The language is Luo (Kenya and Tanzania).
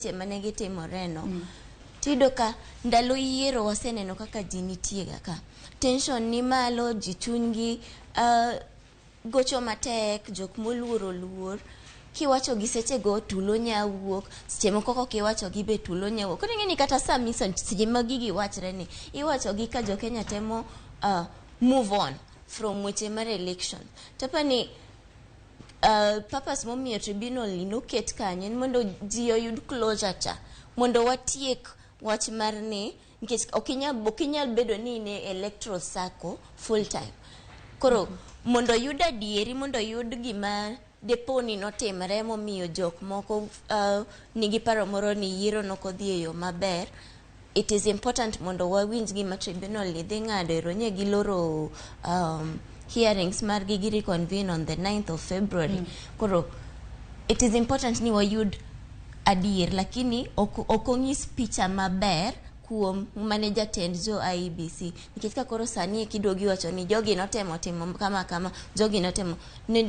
Weche mane gitimore no. Tiyudo ka ndalo yiero waseneno kaka ji nitie ga ka. Tension ni malo, ji chunygi gocho matek, jok moluor oluor. Kiwacho gi seche go tulo nya wuok, seche moko kok iwacho gi be tulo nya wuok. Koro ing'e ni kata sami seche ma gigi wachre ni, iwacho gi ka jo Kenya temo move on from weche mar election. To apani purpose momiyo tribunal ni noket kanyo en mondo ji oyud closure cha mondo watiek wach mar ni nikech ok inyal bedo ni in e electoral circle full time. Koro mondo oyud adieri, mondo oyud gima depo ni notimre momiyo jok moko nigi paro moro ni yiero nokodhi e yo maber, it is important mondo wawinj gima tribunal ni dhi ng'ado. Ero nye giloro hearings margi gi reconvene on the 9th of February. Koro it is important ni wayud adier, lakini ok onyis picha maber kuom mane jatend jo IEBC, nikech ka koro sani kiduogi wacho ni jogi notemo timo kama kama, jogi notemo nendo.